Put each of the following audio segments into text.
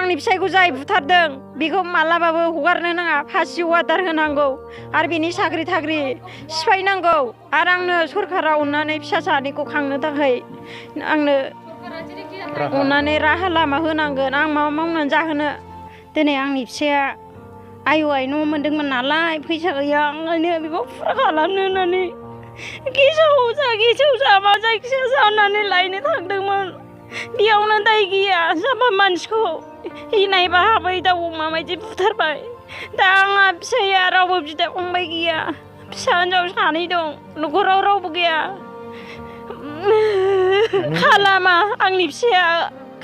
आंनि फिसायखौ जाय बुथारदों बेखौ मालाबाबो हगारनो नाङा फासि अर्डार होनांगौ आरो बिनि साख्रि थाख्रि सिफायनांगौ आरो आंनो सरकारा अननानै फिसा सानैखौ खांनो थाखाय आंनो अननानै राहा लामा होनांगोन आं मा मावनानै जाहोनो दिनै आंनि फिसाया आय न' मोनदोंमोन नालाय फैसा गैया ओंखायनो बेखौ फुरा खालामनो होननानै गेसाव जा मा जायखिजाया जानानै लायनो थांदोंमोन बेयावनो दाय गैया जाबा मानसिखौ हिनायबा हाबै दाउ अमा बायदि बुथारबाय दा आंहा फिसाया रावबो बिदा फंबाय गैया फिसा हिन्जाव सानै दं न'खराव रावबो गैया खालामा आंनि फिसाया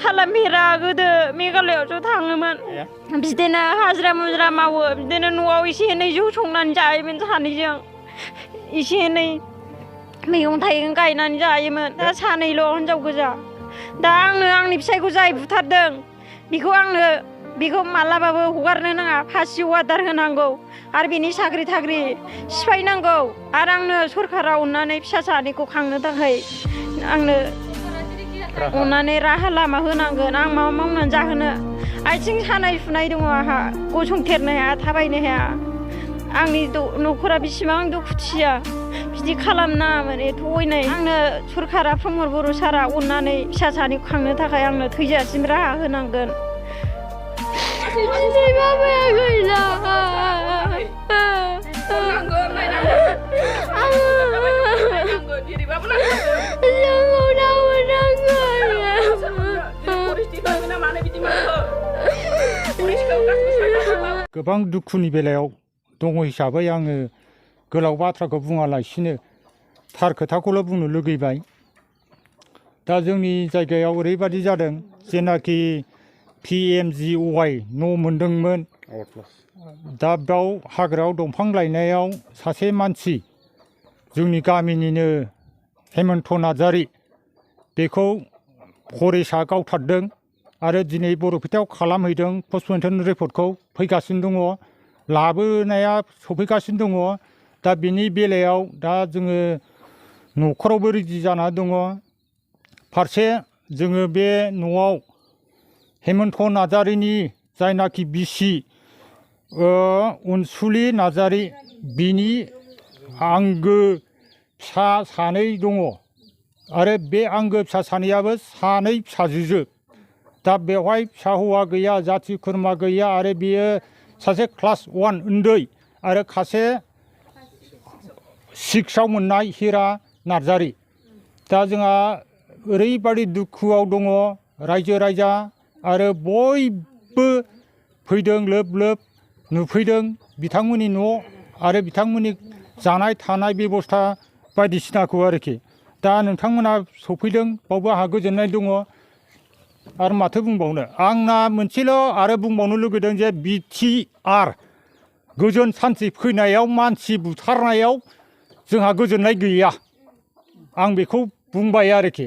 खालामफेरा गोदो मेघालयावसो थाङोमोन बिदिनो हाजिरा मुजिरा मावो बिदिनो न'आव एसे एनै जौ संनानै जायोमोन सानैजों एसे एनै मैगं थाइगं गायनानै जायोमोन दा सानैल' हिन्जाव गोजा दा आंनो आंनि फिसायखौ जाय बुथारदों बेखौ मालाबाबो हगारनो नाङा फासि अर्डार होनांगौ आरो बिनि साख्रि थाख्रि सिफायनांगौ आरो आंनो सरकारा अननानै फिसा सानैखौ खांनो थाखाय आंनो अननानै राहा लामा होनांगोन आं मा मावनानै जाहोनो आथिं सानाय सुनाय दङ आंहा गसंथेरनो हाया थाबायनो हाया आंनि न'खरा बेसेबां दुखुथिया बिदि खालामनाङामोन एथ' अयनाय आंनो सरकारा प्रमद बर' सारा अननानै फिसा सानैखौ खांनो थाखाय आंनो थैजासिम राहा होनांगोन बाबाया गैला गोबां दुखुनि बेलायाव दङ हिसाबै आङो गोलाव बाथ्राखौ बुङालासिनो थार खोथाखौल' बुंनो लुगैबाय दा जोंनि जायगायाव ओरैबादि जादों जेनाखि PMGY न' मोनदोंमोन दा बेयाव हाग्रायाव दंफां लायनायाव सासे मानसि जोंनि गामिनिनो हेमन्त नार्जारि बेखौ फरेस्टआ गावथारदों आरो दिनै बरपेटायाव खालामहैदों पस्टमर्टेम रिपर्टखौ फैगासिनो दङ लाबोनाया सफैगासिनो दङ दा बिनि बेलायाव दा जोङो न'खरावबो रेडि जाना दङ फारसे जोङो बे न'आव हेमन्त नार्जारिनि जायनाखि बिसि अनसुलि नार्जारि बिनि आंगो फिसा सानै दङ आरो बे आंगो फिसा सानैयाबो सानै फिसाजोजोब दा बेवहाय फिसा हौवा गैया जाथि खुरमा गैया आरो बियो सासे क्लास 1 उन्दै आरो सासे 6आव मोननाय हिरा नार्जारि दा जोंहा ओरैबादि दुखुआव दङ रायजो राजा आरो बयबो फैदों लोब लोब नुफैदों बिथांमोननि न' आरो बिथांमोननि जानाय थानाय बेबस्था बायदिसिनाखौ आरोखि दा नोंथांमोना सफैदों बावबो आंहा गोजोननाय दङ आरो माथो बुंबावनो आंना मोनसेल' आरो बुंबावनो लुगैदों जे BTR गोजोन सान्थि फैनायाव मानसि बुथारनायाव जोंहा गोजोननाय गैया आं बेखौ बुंबाय आरोखि